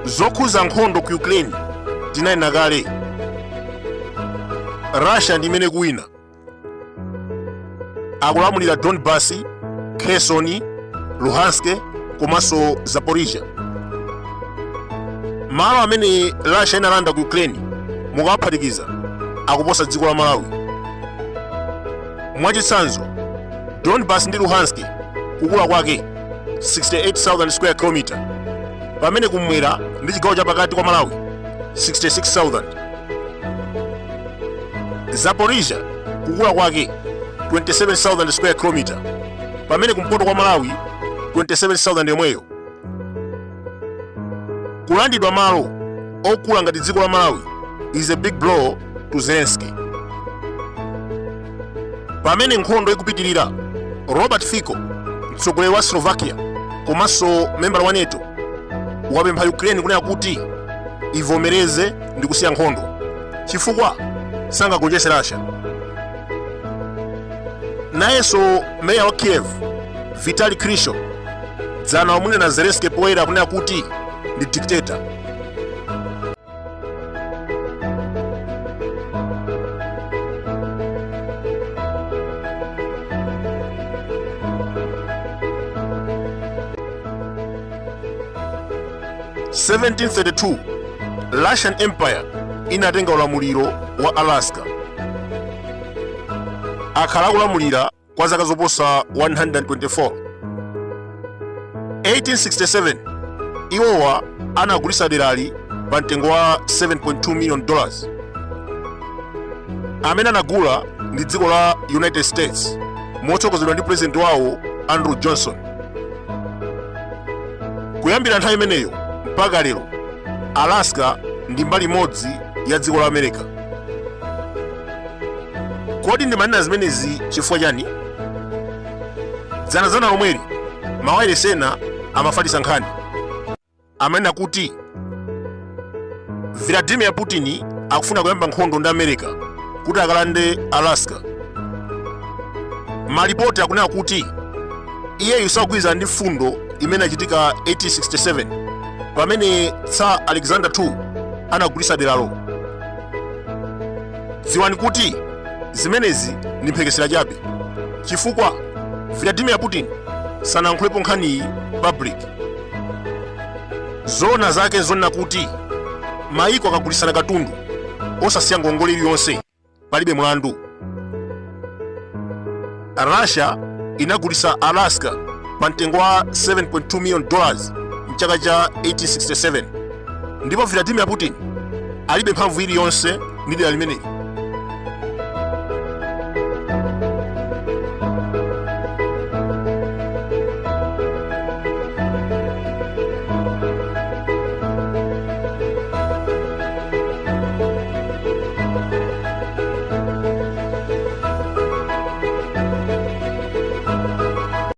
Zokhuza nkhondo ku Ukraine tinanena kale, Russia ndi imene ikuwina. Akulamulira Donbas, Kherson, Luhansk komanso Zaporizhia. Malo amene Russia inalanda ku Ukraine mukawaphatikiza akuposa dziko la Malawi. Mwachitsanzo, Donbas ndi Luhansk kukula kwake 68,000 square kilometer, pamene kumwera ndi chigawo chapakati kwa Malawi 66,000. Zaporizhia kukula kwake 27,000 square kilometer, pamene kumpoto kwa Malawi 27,000 yomweyo. Kulandidwa malo okula ngati dziko la Malawi is a big blow to Zelensky. Pamene nkhondo ikupitirira, Robert Fico, mtsogoleri wa Slovakia komanso membala wa NATO, wapempha Ukraine kunena kuti ivomereze ndi kusiya nkhondo chifukwa sangagonjetse Russia. Nayenso meya wa Kiev Vitali Klitschko dzana wamunena Zelensky poyera kunena kuti ndi dictator. 1732 Russian Empire inatenga ulamuliro wa Alaska. Akhala akulamulira kwa zaka zoposa 124. 1867 iwowa anagulitsa derali pa mtengo wa 7.2 million dollars. Amene anagula ndi dziko la United States motsogozedwa ndi president wawo Andrew Johnson. Kuyambira nthawi imeneyo mpaka lero, Alaska ndi mbali imodzi ya dziko la America. Kodi ndimanena zimenezi chifukwa chani? Dzanadzana lomweli mawayilesi ena amafalitsa nkhani, amanena kuti Vladimir Putin akufuna kuyamba nkhondo ndi America kuti akalande Alaska. Malipoti akunena kuti iyeyu sakugwirizana ndi mfundo imene inachitika 1867 pamene Tsar Alexander II anagulitsa deralo. Dziwani kuti zimenezi ndi mphekesera chabe chifukwa Vladimir Putin sanayankhulepo nkhaniyi public. Zoona zake nzonena kuti mayiko akagulitsana katundu osasiya ngongole iliyonse palibe mlandu. Russia inagulitsa Alaska pa mtengo wa 7.2 million dollars mchaka cha 1867 ndipo Vladimir Putin alibe mphamvu iliyonse ndi dera limeneli.